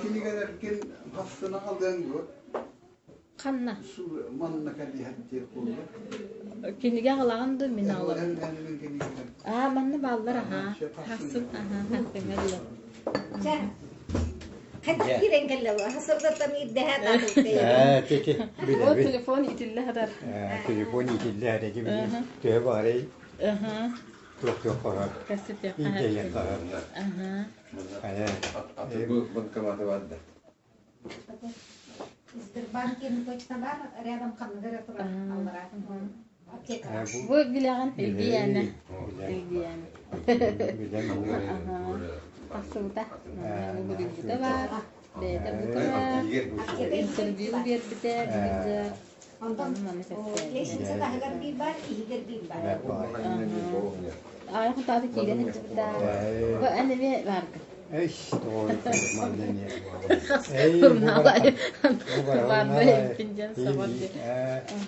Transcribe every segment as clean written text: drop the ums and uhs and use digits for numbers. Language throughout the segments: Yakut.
Кинигэлэргин хастына алыаҥ дуо? Ханна? Манна кэлиһэр диир буолла. Кинигэ аҕалаҕын дуу, мин аҕалабын. Аа, манна бааллар аһаа. Хассын, аһаа, хассын ылла. Чэ, хайдах киирэн кэллэ бу? Сырдаттан ирдэһэ Ээ, тити О, билэбин. телефон итиллэ сытар. Ээ, телефон итиллэ сытар билигин төһө баҕарый Аһаа. туох-туох хоһор Кэситиэххэ ирдэһиэх сөп. хоһор. Аһаа. Хайа, Аты банкоматы бар да. Сбербанкин точно бар, рядом ханныгар эрэ турар аллара. Аптека. Бу билэҕин Илбийээнэ. Билэн, Илбийээнэ. билэн Тахсыбыта. Угуруйбута баар. Бэйэтэ бука баар. Интервью биэрбитэ бүгүн Онтон маны кэпсээн. лестница таһыгар биир бар, иһигэр биир бар. Аайы хутааты киирэн сылдьыбыта. Бу эн эмиэ бааргын. Эш, манна эмиэ. Эй, бу Барда эбиппин диэн собор диэн.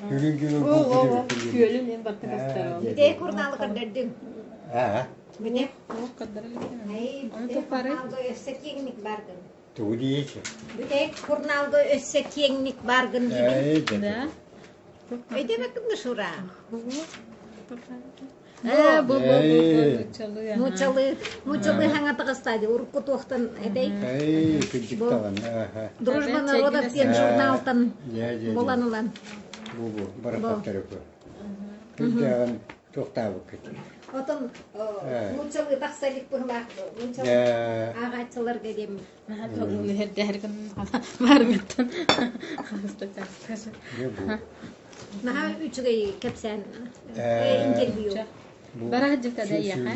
Күлүн күлүн О, о, күөлүн эн барта көстөр. Бүтэ курналы көрдөрдүҥ. Аа. Бүтэ. Туох көрдөрө иликпин. Эй, Ону бүтэ тухпары. курналга өссө киэҥник баргын. Тугу диэчи? Бүтэ курналга өссө киэҥник баргын диибин. Эй, Да. Өйдөмөккүн да Шура. Ээ, бу бу бу бу нууччалыы аха. Нууччалыы, нууччалыы хаҥа таҕыстаады урукку туохтан этэй? Эй, кырдьыктаҕын, аха. Дружба народов диэн журналтан булан ылан. Бу бу барахсаттары бу. Кырдьаҕын туохтаабыккыт. Отон нууччалыы тахса илик быһылаах нууччалыы ааҕааччыларга диэн. Наһаа уун иһэрдээри баарыҥыттан Наһаа үчүгэй кэпсээн интервью. Бара сылдьыбыта да эйиэхэ?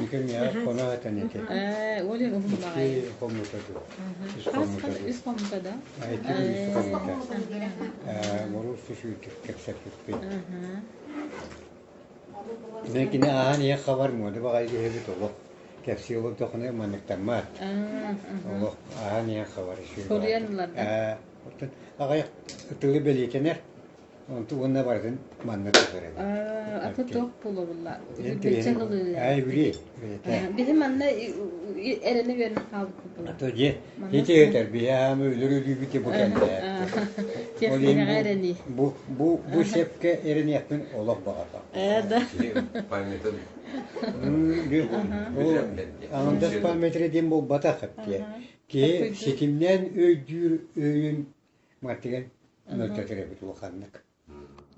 Ээ, ол уһун баҕайы. Хас хас үс хоммута да? Мен кини ааһан ийэ хабар муода баҕайы киһибит олох кэпсии олордохуна манныктаммат. Олох ааһан ийэ хабар Суруйан ылар да? Аҕыйах тылы бэлиэтэнэр, онту уонна барытын манна тутар эбит. Аты туох буолабылла? Бэччэ ылыы. Ай били бэйэтэ. Биһи манна эрэнэ үөрэнэ хаалбыт була. Ато дьэ ити этэр биһи өлөр өлүүбүт бу кэллэ. Техникаҕа эрэнии. Бу бу бу сепке эрэниэхпин олох баҕарбаппын. Ээ да. Памятын. Аҥардас памятыры диэн буолбатах эптиэ. Киһи ситимнээн өйдүүр өйүн мартыган мөлтөтөр эбит улаханнык.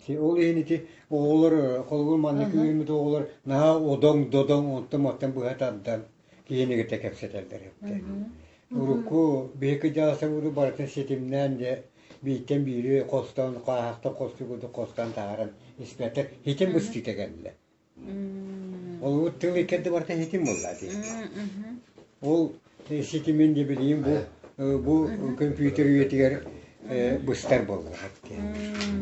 Ол иһин ити оҕолор холобур маннык үүммүт оҕолор наһаа одоҥ-додоҥ онтон-мантан быһа тардан киһини кытта кэпсэтэллэр эбит. Урукку биһиги дьаасабыты барытын ситимнээн дьэ бииртэн биири хостоон хааһахтан хостуу курдук хостоон таһааран испэттэр хитим быстыыта кэллэ. Ол тыл иккэрдэ барыта ситим буолла дии. Ол ситимин дьэ билигин бу бу компьютер үйэтигэр быстар буолла.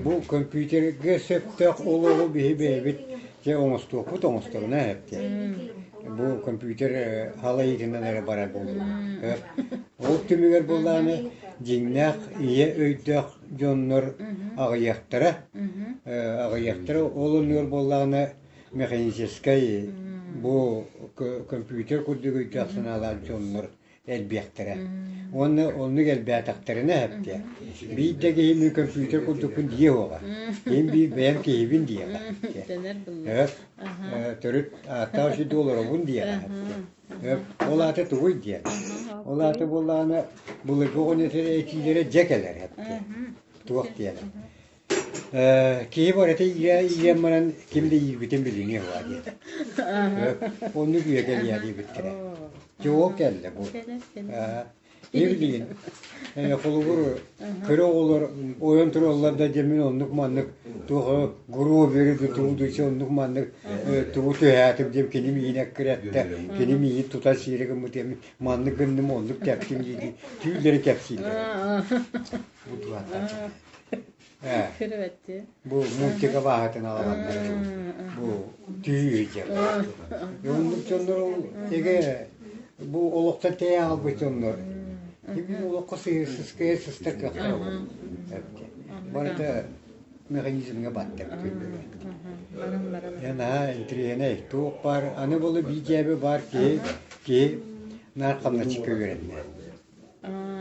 Бу компьютергэ сөптөөх олоҕу биһи бэйэбит дьэ оҥостуохпут оҥосторуна эптэ. Бу компьютер халайыытынан эрэ барар буолла. Ол түмүгэр буоллаҕына дьиҥнээх ийэ өйдөөх дьоннор аҕыйахтара аҕыйахтара ол оннугар буоллаҕына механическай бу компьютер курдук өйдөөх санаалаах дьоннор элбиэхтэрэ уонна оннук элбээтэхтэринэ эптиэ биир да киһи мин компьютер курдукпун диэ уоҕа ким биир бэйэм киһибин диэҕэ төрүт ааттаах сиргэ олоробун диэҕэ Ол аата тугуй диэн. Ол аата буоллаҕына былыргы оҕонньор этиилэрэ дьэ кэлэр эптэ. Туох диэн. Киһи барыта иирэн баран ким да иирбитин билиниэ уа диэн. Оннук үйэ кэлиэ диэбиттэрэ. Дьэ ол кэллэ бу. Не билигин холобур кыра оҕолор ойон тураллар да дьэ мин оннук маннык туох гробери тугу дуча оннук маннык тугу түһээтим диэн кини миигин эккирэттэ кини миигин тута сиэри гыммыт маннык гынным оннук тэптим дии түүллэри кэпсииллэр бу Бу мультика бааһытын аҕаланнар бу түүр дьон. Оннук дьоннор ол эгэ бу олохтон тэйэ аҕалбыт дьоннор. Ким олоххо сыскыйа сыстар кыахтара ол. Барыта механизмҥа батта бүтүннүлэр. Дьэ наһаа интириэһинэй. Туох баар аны буолла биир дьээбэ баар киһи киһи наар хамначчыкка үөрэннэ.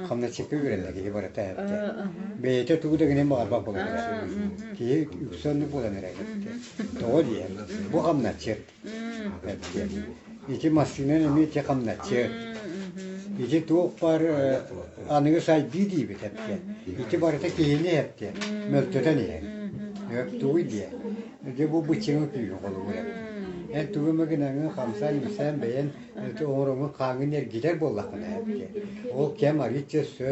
Хамначчыкка үөрэннэ киһи барыта эптэ. Бэйэтэ тугу да гынан баҕарбат буолан эрэр. Киһи үксэ оннук буолан эрэр эптэ. Тоҕо диэн, бу хамначчыт эптэ. Ити массыынан эмиэ ити хамначчыт. Ити туох баар аныгы сайдыы диибит эптэ. Ити барыта киһини эптэ. Мөлтөтөн иһэр. Тугуй диэ. Дьэ бу быччыҥы күүһү холобур эптэ. Эн тугу эмэ гынаҥҥын хамсаан-имсээн бэйэн оҥороҥҥун хааҥҥын эргитэр буоллаххына эбит. Ол кэм арыычча өссө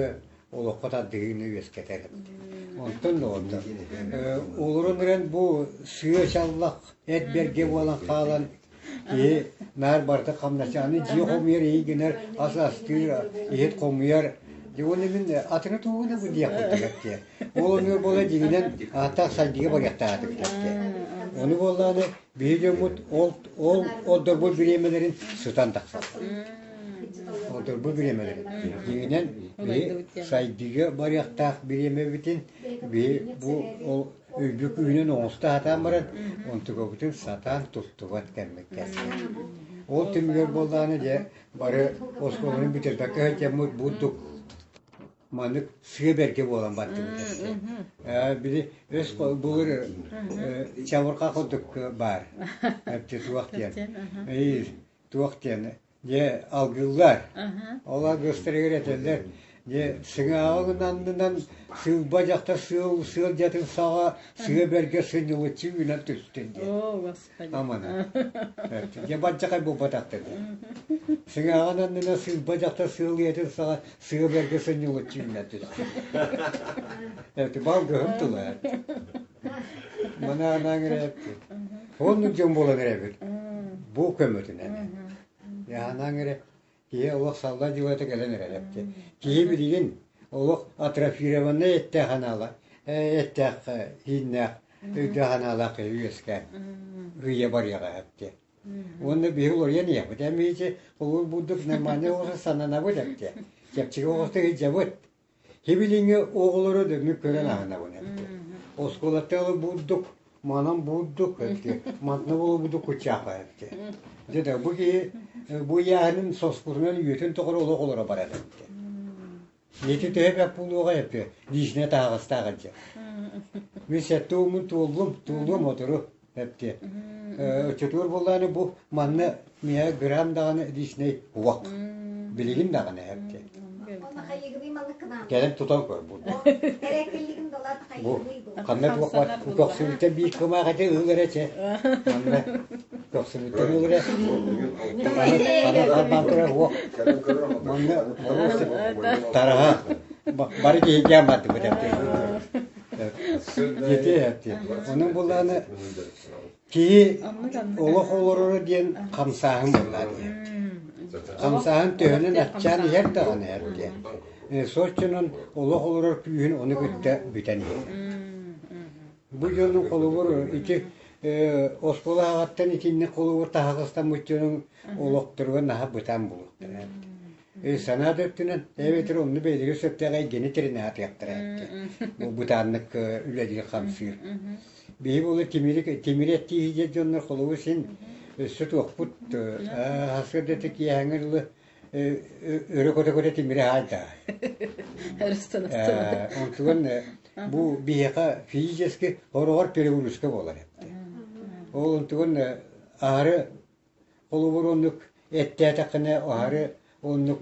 олоххо тардыһыыны үөскэтэр эбит. Онтон доҕоттор, олорон эрэн бу сыа чаллах эт бэргэ буолан хаалан киһи наар барыта хамначчы аны дьиэ хомуйар иһи гынар ас астыыр иһит хомуйар дьэ уонна мин атыны тугу да бу диэх курдук эттиэ ол оннугар буола дьиҥинэн ааттаах сайдыыга барыахтаах этибит эттиэ ону буоллаҕына Биһи дьоммут ол ол олдорбут бириэмэлэрин сытан тахсаллар. Олдорбут бириэмэлэрин. Дьиҥинэн биһи сайдыыга барыахтаах бириэмэбитин биһи бу ол өйбүт күүһүнэн оҥосто сатаан баран онтукабытын сатаан туттубат кэммит кэллэ. Ол түмүгэр буоллаҕына дьэ бары оскуоланы бүтэрбэккэ сылдьаммыт бурдук маннык сыа бэргэ буолан бардыбыт этэ. Били өс былыр чабырҕа курдук баар. Туох диэн. Туох диэн. Дьэ алгыыллар. Ол алгыстарыгар этэллэр. Дьэ сыҥааҕын аннынан сыылба дьахтар сыал сыал дьатын саҕа сыа бэргэ сынньылыччы үүнэн түстүн диэн. Амана. Дьэ баддьахай буолбатахтар. Сыҥааҕын аннынан сыылба дьахтар сыал ийэтин саҕа сыа бэргэ сынньылыччы үүнэн түстэ. Эти балгыһым тыла. Мана анаан эрэппит. Оннук дьон буолан эрэбит. Бу көмөтүнэн. Анаан эрэ киһи олох салла дьылата кэлэн эрэр эпти. Киһи билигин олох атрофированнай эттээх анаала, эттээх ииннээх өйдөөх анаалаах киһи үөскээн ыйа барыаҕа эпти. Уонна биһи уларыйан иһэбит. Эмиэ холуур бурдук нормальный оҕото сананабыт эпти. Чэпчэки оҕото ыйдьабыт. Хибилиҥҥи оҕолору дөҥү көрөн аһынабын эпти. Оскуолаттан бурдук, манан бурдук эпти. Манна буолбуту кучаапа эпти. Дьэ да бу киһи бу ыйааһынын соспутунан үйэтин тоҕор олох олоро барар эпти. Ити төһө бэрт буолуоҕай эпти личнэ таһаҕастаах илдьэ. Мин сэттэ уоммун туоллум, туолуом отору эпти. Оччотугар буоллаҕына бу манна миэхэ грамм даҕаны личнэй уох. Билигин даҕаны эпти. Кэлэн тутан көр бу. Бу ханна туох бар көхсүбүттэн биир кымаах этэ ыл эрэ чэ. Манна көхсүбүттэн ыл эрэ. Хана турар уох. Манна тараһа бары киһи бардыбыт эпти. Ити эпти. Онон буллааны киһи олох олороро диэн хамсааһын буоллаа диэн. Хамсааһын төһөнөн аччаан иһэр даҕаны эргэ. Соччонон олох олорор күүһүн ону кытта бүтэн иһэр. Бу дьонун холобур ити оскуола аҕаттан итинник холобур таһаҕастаммыт дьонуҥ олохторугар наһаа бытаан буолуохтара эбит. Санаа да өттүнэн эбэтэр онну бэйэлэригэр сөптөөх эйгэни тэринэ сатыахтара эбит. Бу бытааннык үлэлиир-хамсыыр. Биһи буолар тимири тимири эттии диэн дьоннор холобур син өссө туохпут сарсыарда киэһээҥҥэ дылы өрө көтө-көтө тимири хаайда. Онтуган бу биһиэхэ физически хороҕор перегрузка буолар эбит. Ол онтуган аһары Холобур оннук эттээтэххинэ аһары оннук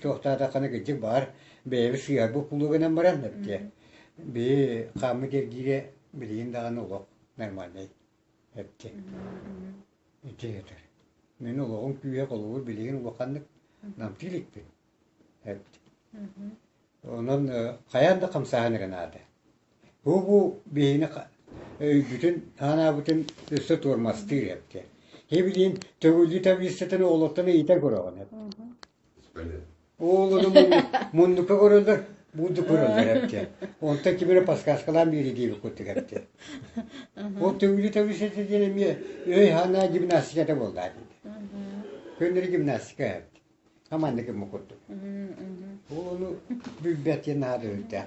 туохтаатаххына кырдьык баар бэйэбит сыыһарбыт кулугунан баран эбитэ. Биһи хааммыт эргиирэ билигин даҕаны олох нормальнай эбитэ. Ити этэр. Мин олоҕум күүһэ холобур билигин улаханнык намтыы иликпин. Эбит. Онон хайаан да хамсааһын эрэ наада. Бу бу биһини өйбүтүн, санаабытын өссө туормастыыр эбит. Һи билиин төгүллүү таблицатын оҕолортон ыйыта көрөҕүн эбит. Оҕолору муннукка көрөллөр, буду көрөллөр эбит. Онтон ким эрэ подсказкалаан биэрии диэбит курдук эбит. Ол төгүллүү таблицата диэн эмиэ өй-санаа гимнастиката буолла дии. Көннөрү гимнастика эбит. Хаманнык гыммыт курдук. Ол ону билбэт диэн наһаа да үрдээх.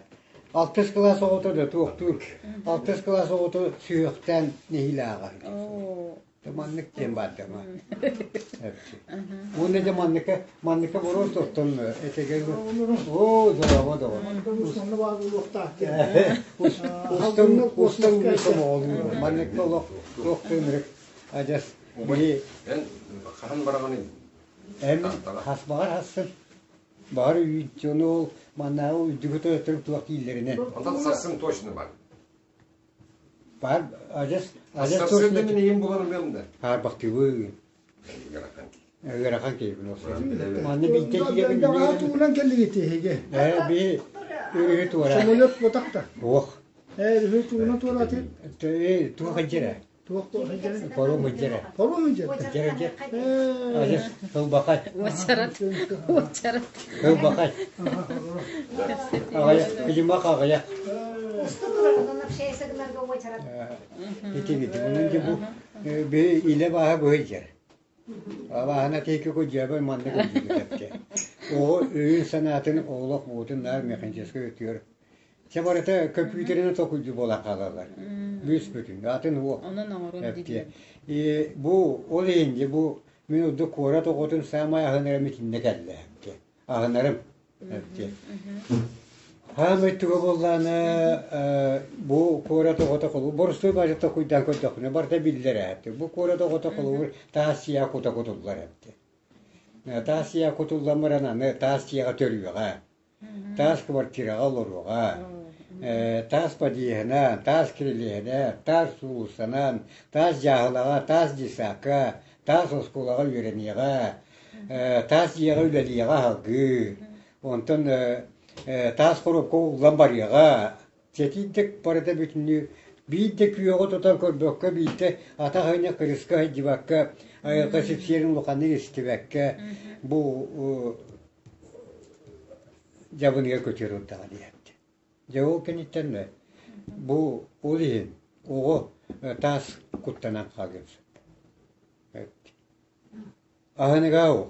Алтыс кылаас оҕото да туохтуур. Алтыс кылаас оҕото сүһүөхтээн нэһиилэ ааҕар. Маннык диэн баардама. Уонна дьэ манныка манныка боруос оттон этэгэр оо дорообо доҕор. Устан устан сомоҕолуур. Манныкка олох туох да ынырык адьас били Эн хаһан бараҕыный? Эн хас баҕар хассын. Баҕар дьону ол маннааҕы үрдүгү тойотторук туох дииллэринэн. Онтон сарсын точно бар. Баар адьас адьас Сарсыарда мин ийэм булан ылыам да. Хаарбахтыыбын. Ыарахан киһибин ол Манна биирдэ киирэбин. Даҕаһа тугунан кэллигит эһиги? Ээ би өрүһү туора. Самолет ботах да. Ох. Ээ өрүһү тугунан туорааты? Ээ туох дьэрэ. Туох туох дьэрэ? Паром дьэрэ. Паром дьэрэ. Дьэрэ дьэрэ. Адьас тылбахай. Уочарат. Уочарат. Тылбахай. Аҕыйах, кыдьымах аҕыйах. Итигити. Онон дьэ бу би илэ бааһа быһыйдьар. Абааһына тиэки кудьуйабын маннык өйдүүбүтэпчэ. Оҕо өйүн санаатын олох буутун наар механическай өтүөр. Чэ барыта көпүүтэринэн токуйду буолан хаалаллар. Бүс бүтүн, атын уох. Онон оҥорон Эптиэ. Бу ол иһин дьэ бу мин ордук куорат оҕотун саамай аһынарым итиннэ кэллэ. Аһынарым. Хаамай туга буоллаҕына бу куорат оҕото холобур боростуой баайдата куйдаан көрдөхпүнэ барыта биллэр эбит. Бу куорат оҕото холобур таас сиэҕэ кута кутуллар эбит. Таас сиэҕэ кутуллан баран аны таас сиэҕэ төрүөҕэ, таас квартираҕа олоруоҕа, таас подъеһынан, таас кирилиэһинэн, таас уулуссанан, таас дьааһылаҕа, таас детсадка, таас оскуолаҕа үөрэниэҕэ, таас дьиэҕэ үлэлиэҕэ аһылгыы, онтон таас коробка угуллан барыаҕа. Сэтиинтик барыта бүтүннүү биир да күөҕү тутан көрбөккө, биирдэ атах айна кырыска сылдьыбакка, айылҕа сипсиэрин улаханнык истибэккэ бу дьабыныга көтөр урдаҕа диэбит. Дьэ ол кэнниттэн бу ол иһин оҕо таас куттанан хаалыан сөп. Аһыныга ох.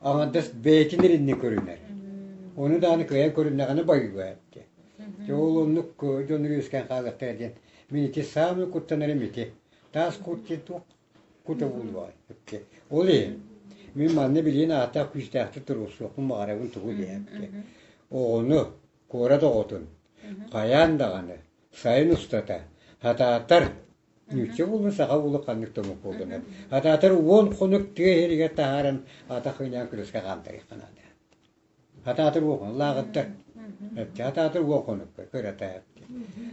Аҥардас бэйэтин эринни көрүнэр. Ону даҕаны кыайан көрүннэҕинэ байыа эттэ. Дьэ ол оннук дьон үөскээн хаалыахтара диэн мин ити саамай куттанарым ити. Таас кут диэн туох кута буолуой Ол иһин мин манна билигин ааттаах күүстээхтик туруорсуохпун баҕарабын тугу диэбиккэ. Оҕону, куорат оҕотун хайаан даҕаны сайын устата хатаатар Нуучча буоллун, саха буоллун ханнык да омук буоллун. Атаатар уон хонук тыа иһигэр таһааран атах ыйаан күрүскэ хаамтарыахха наада. Атаатар уон хонук лааҕыттар. Атаатар уон хонук кырата.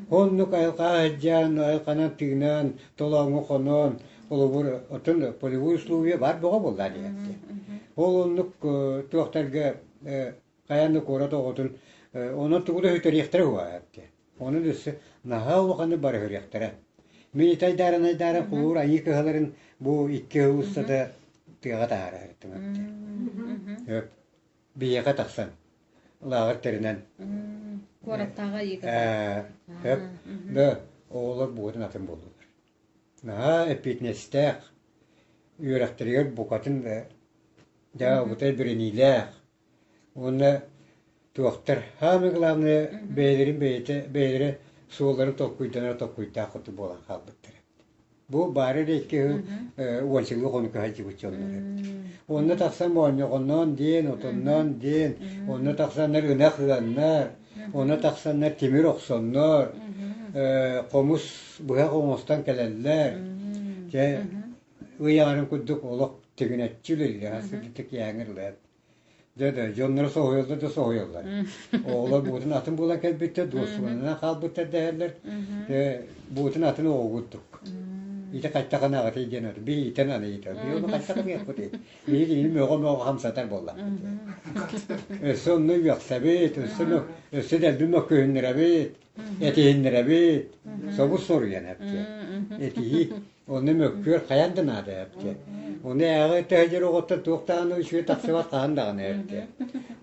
Оннук айылҕа сылдьан, айылҕанан тыынан, толооҥҥо хонон, холобур, оттон полевой условия баар бөҕө буолла диэхтэ. Ол оннук туохтарга хайаан да куорат оҕотун онон тугу да сүтэриэхтэрэ уһаатте. Онон өссө наһаа улаханнык барыһырыахтара. Мин ити айдааран-айдааран холуур айыы кыһаларын бу икки сыл устата тыаҕа таһаарарыттым эбитэ. Өп. Биһиэхэ тахсан лааҕыр тэринэн. Куораттааҕы айыы кыһалара. Өп. Да оҕолор бугатын атын буоллулар. Наһаа эппиэтинэстээх, үөрэхтэригэр букатын да бутай бэриниилээх Уонна туохтар, саамай главное бэйэлэрин бэйэтэ бэйэлэрэ суолларын толкуйданар толкуйдаах курдук буолан хаалбыттар эбит. Бу баара эрэ икки сыл уончалыы хонукка сылдьыбыт дьоннор эбит. Онно тахсан моонньоҕонноон диэн, отонноон диэн, онно тахсаннар ынах ыаннар, онно тахсаннар тимир охсоннор, хомус быһах оҥостон кэлэллэр. Дьэ, ый аҥарын курдук олох тигинэччи үлэлиир, сырдык киэһээҥҥи ылыат. Дьэ да, дьонноро соһуйаллар да соһуйаллар. Оҕолор буутун атын буолан кэлбиттэр, дуоссубанынан хаалбыттар дэһэллэр. Дьэ, буутун атын оҕо курдук. Ити хайтахан аҕатый диэн аты биһиитэн аны ыйытар. Биһи ону хайтахан ыахпытый? Биһи кинини мөҕө-мөҕө хамсатар буоллахпыт. Өссө онно үөхсэбит, өссө өссө дэлби мөккүһүннэрэбит, этиһиннэрэбит. Собус соруйан эптиэ. Этиһии Онно мөккүөр хайаан да наада эбит. Ону ээҕи төһө оҕоттон туох даҕаны үчүгэй тахсыбат хаһан даҕаны эбит.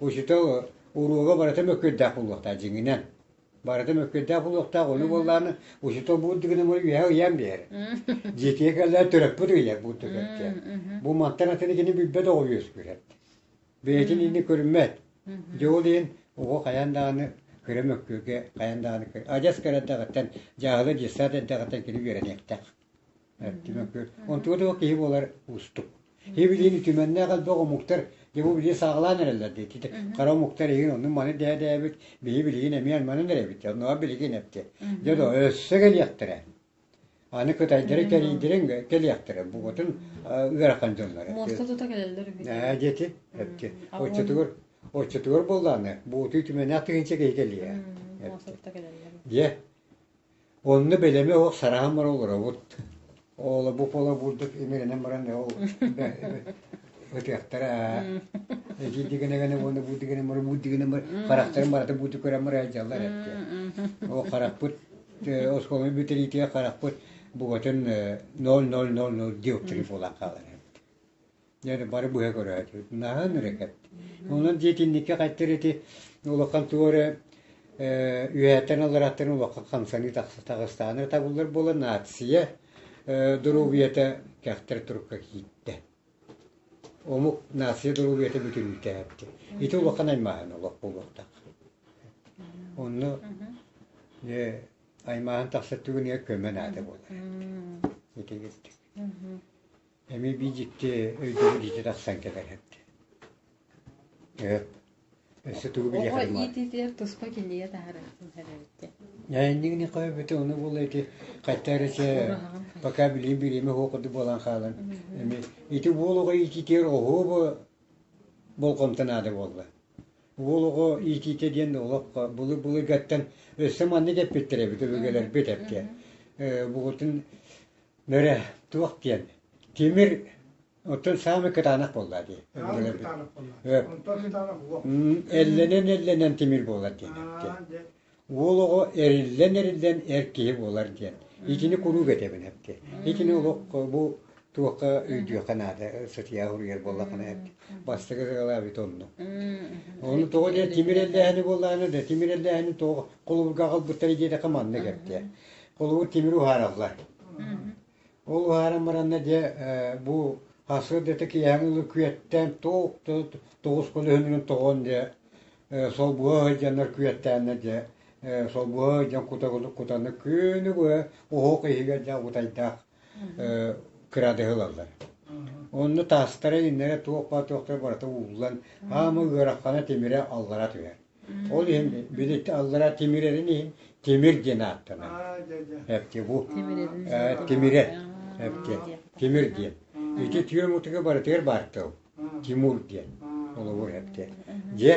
Учуутал уруога барыта мөккүөрдээх буолуохтаах дьиҥинэн. Барыта мөккүөрдээх буолуохтаах, ону буоллаҕына учуутал буурдугунан үөһэ ыйан биэрэр. Дьиэтигэр кэллэ төрөппүт ыйар буурдук эбит. Бу мантан атыны кини билбэт оҕо үөскүүр эбит. Бэйэтин инни көрүммэт. Дьэ ол иһин оҕо хайаан даҕаны кыра мөккүөргэ хайаан даҕаны адьас кыра эрдэҕиттэн дьааһыла детсад эрдэҕиттэн кини үөрэниэхтээх. Онтуга да киһи буолар уустук. Һи билиин үтүмэннээх элбэх омуктар дьэ бу билии саҕалаан эрэллэр диэки хара омуктар игин оннун маны дээдээбит биһи билигин эмиэ манан эрэбит оннуга билигин эпти дьэ до өссө кэлиэхтэрэ аны кытайдары кэлиидирин кэлиэхтэрэ бугатын ыарахан дьоннор Муоста тута кэлэллэр үһү. Ээ диэти эпти оччотугар оччотугар буоллааны буутуй түмэнээх тыһыынча киһи кэлиэ Муоста тута кэлэллэр. Дьэ Онно бэлэми оһох сараһан баран олоробут. Оолобу полобурдук имэринэн баран ол ытыахтара эти дигэнэгэнэ уонна бу дигэнэ баран бу дигэнэ баран харахтарын барыта бууту көрөн баран дьаллар эттэ. Ол харахпыт оскуоланы бүтэриитигэр харахпыт бугатын 0,000 диоптрий буолан хаалар эбит. Дьэ бары быһа көрөөчү. Наһаа ынырык Онон дьиэтинниккэ хайтар ити улахан тугу эрэ үөһэттэн алларааттан улахан хамсаныы таҕыстаҕына табыллар буолан нация доруобуйата кэхтэр турукка киирдэ. Омук нация доруобуйата бүтүннүүтэ эпти. Ити улахан аймааһын олох буолуохтаах. Онно аймааһын тахсар түгэнигэр көмө наада буолар. Ити кирдик. Эмиэ биир дьикти өйдөбүл ити тахсан кэлэр эбит. Өп. Өссө тугу Оҕо билиэххин баар. иитиитигэр туспа кинигэ таһаарыахтын сөп Иннигини хойбүтэ ону буола ити хайта эрэ чэ Ураһаҕын пока билиим бириэмэ суох курдук буолан хаалан эми ити уол оҕо иитиитигэр оһуобу болҕомто наада буолла. Уол оҕо иитиитэ диэн олох былыр-былыргаттан өссө маннык эппиттэр эбит өбүгэлэрбит эппиэ. Бугутун Мөрө, туох диэн, тимир оттон саамай кытаанах буолла дии. Саамай кытаанах буолла. Онтон кытаанах уох. Эллэнэн-эллэнэн тимир буолар диэн эттэ. Уол оҕо эриллэн-эриллэн эр киһи буолар диэн. Итини куруук этэбин эпти. Итини олох бу туохха өйдүөххэ наада сытыйа уруйар буоллахына эпти. Бастакы сыалаабыт онну. Ону тоҕо диэн тимир эллээһини буоллаҕына да тимир эллээһини тоҕо холобурга аҕалбыттар диэтэххэ маннык эптэ. Холобур тимир уһаараллар. Ол уһааран баранна дьэ бу сарсыардата киэһэҥи ылы күөттээн туох да тоҕус көлөһүнүн тоҕон дьэ солбуһа сылдьаннар күөттээннэр дьэ солбуһа сылдьан кутаны күнү быһа оһох иһигэр дьэ абытайдаах кыраадыһы ылаллар. Онно таастара иннэрэ туох баар туохтара барыта ууллан хаама ыарахана тимирэ аллара түһэр. Ол иһин били аллара тимирэрин иһин тимир диэн ааттанар. Эпти бу тимирэ эпти тимир диэн. Ити түөм утуга барытыгар баар тыл. Тимур диэн. Холобур эпти. Дьэ,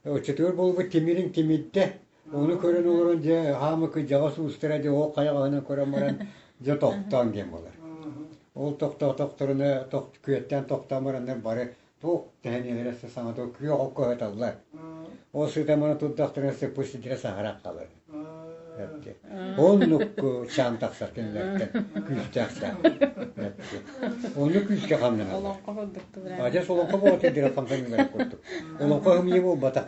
оччотугар буолбут тимирин тимирдэ. Ону көрөн олорон дьэ хаама кыдьаҕас уустара дьэ ол хайаҕаһынан көрөн баран дьэ тохтоон диэн буолар. Ол тохтоотохторуна күөттээн тохтоон бараннар бары Туох тэһэниэлэрэ саҥата күөх окко ыһыталлар. Ол сытамана турдахтарына сыппыт сирдэрэ саһаран хаалар. Оннук чаан тахсар кинилэртэн күүстээх чаан. Оннук күүскэ хамнаналлар. Олоҥхо курдук тура. Адьас олоҥхо буолар сирдэрэ хамсаныылар курдук. Олоҥхо ымньы буолбатах.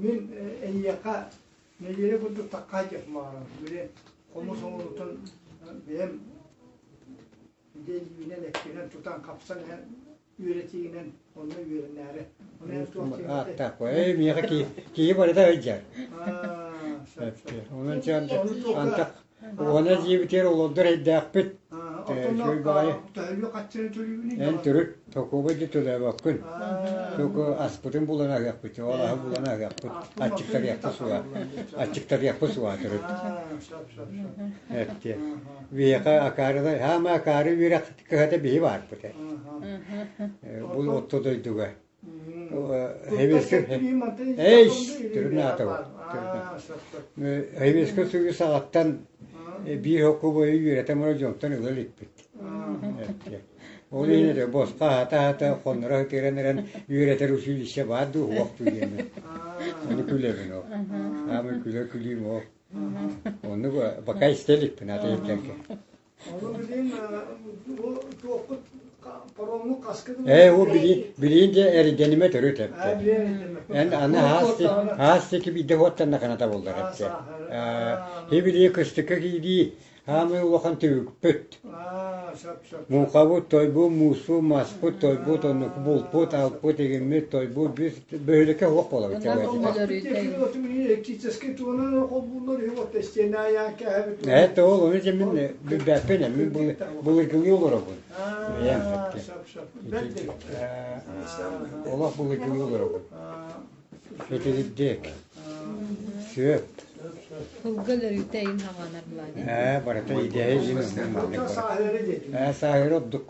Мин эйиэхэ нэдиэлэ курдук таккай дьахмаара били хомус оҥорутун бэйэм диэн эккинэн тутан хапсан иһэн үөрэтиинэн онно үөрэнээри Ааттаах ээ миэхэ киһи барыта сылдьар. Онон антах уона дьиэбитигэр олордор эйдээхпит. Үчүгэй баҕайы. Эн төрүт токуобай да төлөөбөккүн. Току аспытын булан аһыахпыт, ол аһы булан аһыахпыт, аччыктарыахпыт суоҕа. Аччыктарыахпыт суоҕа төрүт. Эттиэ. Биһиэхэ акаарылар, хаама акаары үөрэх кыһата биһи баарбыт. Бу отто дойдуга. Хэбиэскэ Эй, түрүн аатабыт. Хэбиэскэ сугу саҕаттан биир хокку бойу үөрэтэн баран дьонтон ыла иликпит. Ол иһин этэ босхо аһата-аһата хонноро сытыаран эрэн үөрэтэр училище баар дуу уһуох дуу диэммин. Ону күлэбин ол. Аамай күлэ күлүүм ол. Оннук пока истэ иликпин ата иһиттэргэ. Ону билин бу туохпут пароммут хаска Ээ, ол билиин билиин дьэ эрдэнимэ төрүт эптэ. Эн аны хаас хаас диэки биирдэ уоттаннахына табыллар эптэ. Хи билии кыстыкка киирии. Хаамай улахан түбүкпүт. Аа, сөп, сөп. Муҥхабыт, тойбут, мууспут, маспыт, тойбут, оннук булпут, алпыт, игиммит, тойбут, бүс бөһүөлэккэ суох буолабыт. Электрический туонан холбууллар үһү вот стена аян кээһэбит. Это ол, ону дьэ мин билбэппин, мин былыргылыы олоробун. Бэйэм Сөп, сөп. Бэрт Олох былыргылыы олоробун. Итирдик. Сөп. Сылгы өлөрүүтэ иин хаҕанар былаан. Ээ, барыта идэһэ иин оннук маннык бар. Ээ, сааһыра ордук.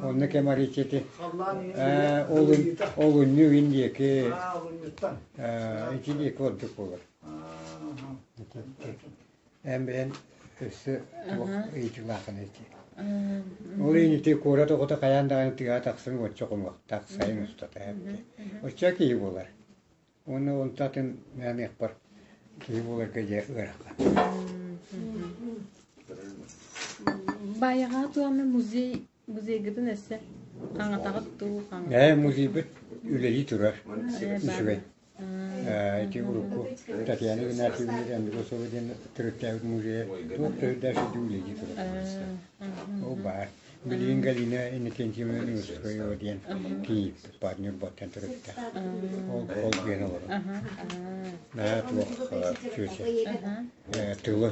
Онно кэм арыычети. Ээ, олунньу иин диэки. Ээ, ити диэки ордук буолар. Эн бэйэн өссө туох ыйытыылааххын ити. Ол иһин ити куорат оҕото хайаан даҕаны тыаҕа тахсан уонча хонуохтаах сайын устата эбит. Оччо киһи буолар. Уонна онто атын мээнэхпэр киһи буоларга дьэ ыарахан. Баайаҕа туома музей музейгытын өссө хаҥатаҕыт дуу хаҥ Ээ, музейбыт үлэлии турар. Үчүгэй. Ити урукку Татьяна Игнатьевна Андросова диэн төрүттээбит музейа туох төрүттээх сирдии үлэлии турар. Ол баар. Билигин Галина Иннокентьевна Неустроева диэн кийиит баар Ньурбаттан төрүттээх. Ол ол диэн олорор. Наһаа туох чүөчэ тылы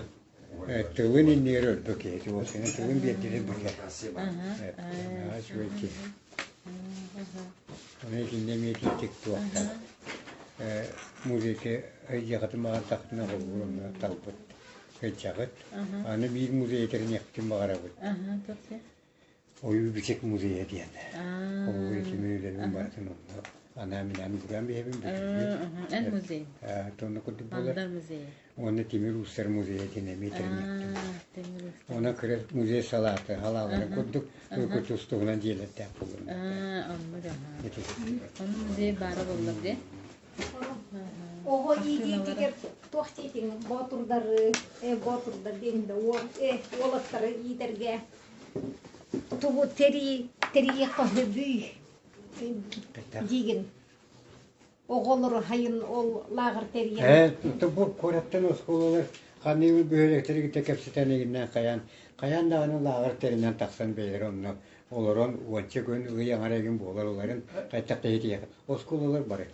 тылын иннигэр өлбө киһи уолсуна тылын биэрдилэр бүтэр. Наһаа үчүгэй киһи. Ону итиннэ эмиэ итиитик туохтаах музейга дьиэҕитин баҕардаххытына холбуур онно талбыт сылдьаҕыт. Аны биир музейы тэриниэхпитин баҕарабыт. Ойуу-бичик музейа диэн. Холобур итини үлэбин барытын онно анаан-минээн угураан биһэбин бүтүннүү. Эн музей. Тонна курдук буолар. Мандар музейа. Уонна тимир уустар музейа диэн эмиэ тэриниэхтим. Онон кыра музей салаата халааларын курдук тустугунан дьиэлэрдээх буолуон. Оннук Ону музей баара буоллар дии. Оҕо иитиитигэр туох диэтиҥ боотурдары, боотурдар диэн да уолаттары иитэргэ тугу тэрий тэрийиэххэ сөбүй диигин. Оҕолору хайын ол лааҕыр тэрийэн. Ээ, бу куораттан оскуолалар ханныгы бөһүөлэктэри кытта кэпсэтэн игиннээн хайаан, хайаан даҕаны лааҕыр тэринэн тахсан бэйэлэрэ онно олорон уонча күн ый аҥара игин буолар оларын хайтах да иһитиэх оскуолалар бары.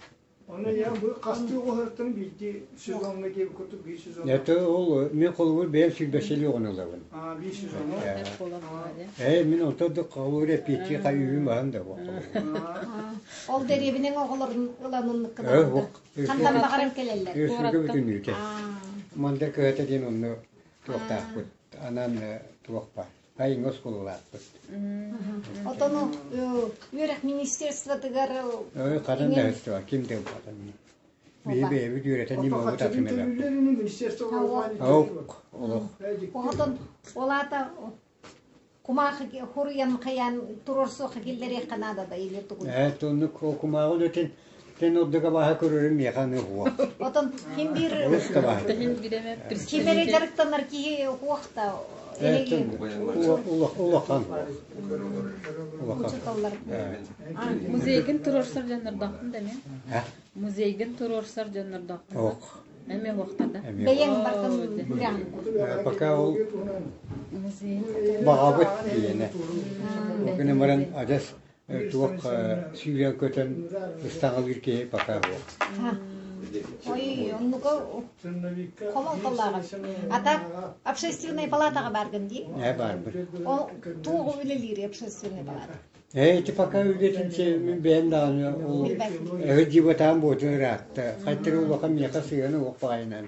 Оны я бу хастыы оҕоһортон биирдии сезоҥҥа диэбит курдук биир сезон. Это ол мен холобур бэйэм сүүрбэччэлии оҕону ылабын. Аа, биир сезоҥҥа. Ээ, мин онтон да холобур эппиэттии хайыыбын баһан да Ол дэриэбинэҥ оҕолорун ылан оннукка хантан баҕаран кэлэллэр. Үсүргэ бүтүннүүтэ. Мандар кыһата диэн онно туохтаахпыт. Анан туох баар. Айыҥҥа оскуолалаахпыт. Отону үөрэх министерствотыгар Ой, ханан да һыстыба, ким да ылбатан. Биһи бэйэбит үөрэтэн ньымабыт атын элбэхпит. Ок, олох. Оҕотон ол аата кумаахы хуруйан хайаан туруорсуохха киллэриэххэ наада да или тугун? Ээ, тоннук кумааҕы үлэтин тен ордуга бааһа көрөрүм миэхэ аны уох. Отон ким биир Олус да бааһа. ким эрэ дьарыктанар киһи уох да Улахан. Улахан. Учууталлар. Музейгин туруорсар дьоннордоохпун да мен. Музейгин туруорсар дьоннордоохпун. Ок. Эмиэ уохтарда. Бэйэҥ бартын үрэҕин. Пока ол баҕабыт диэнэ. Ол гынан баран адьас туох сүүрэн көтөн ыстаҥалыыр киһи пока суох. Ой, оннука хомолтоллооҕун. А так общественная палатаҕа бааргын дии? Ээ, баарбын. Ол туох үлэлиир общественная палата? Ээ, ити пока үлэтин мин бэйэм даҕаны ол эһи дьыбатаан буотун ыраатта. Хайтары улахан миэхэ сыһыана уох баҕайынан.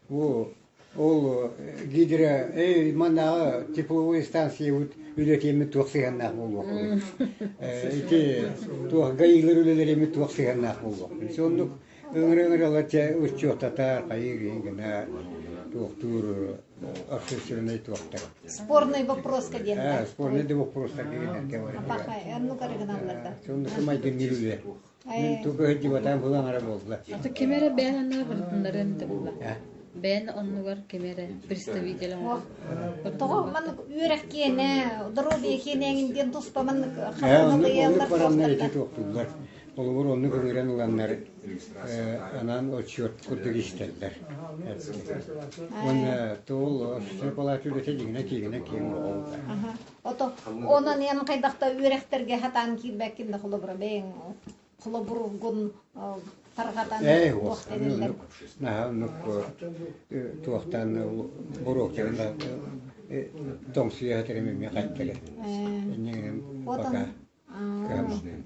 Бу ол гидро эй маннааҕы тепловой станциябыт үлэтиэммит туох сыһыаннаах буолуохпунуй? Ити туох гаилар үлэлэриммит туох сыһыаннаах буолуохпунуй? Соннук ыҥыра-ыҥыралар чэ учуоттатар хайыыр иһин гына туохтуур общественнай туохтар. Спорный вопроска диэн. Э, спорный да вопростар дегеннерге бар. Апаха, оннук арыгыналлар да. Соннук майгынныыр үлэ. Мин туга дьыбатаан булан ара буолла. Аты ким эрэ бээн анныгар барытыннарын да булла. Бэйэн оннугар ким эрэ представитель оҥорор. Тоҕо маннык үөрэх киэнэ, доруобуйа киэнэ диэн туспа маннык Ээ, оннук оннук бараннар ити туохтууллар. Холобур, оннук ыҥыран ыланнар анаан отчуот курдук истэллэр. Уонна туол палата үлэтэ дьиҥинэ киэҥинэ киэҥ оҕолор. Ото онон эн хайдах да үөрэхтэргэ хатаан киирбэккин да холобура бэйэҥ холобургун тарҕатан Ээ, туох дэниллэр. Наһаа оннук туохтаан буруоктарын да тоҥсуйа сытар эмиэ хаттары. Инньэ гынан пока кыһаммаппын.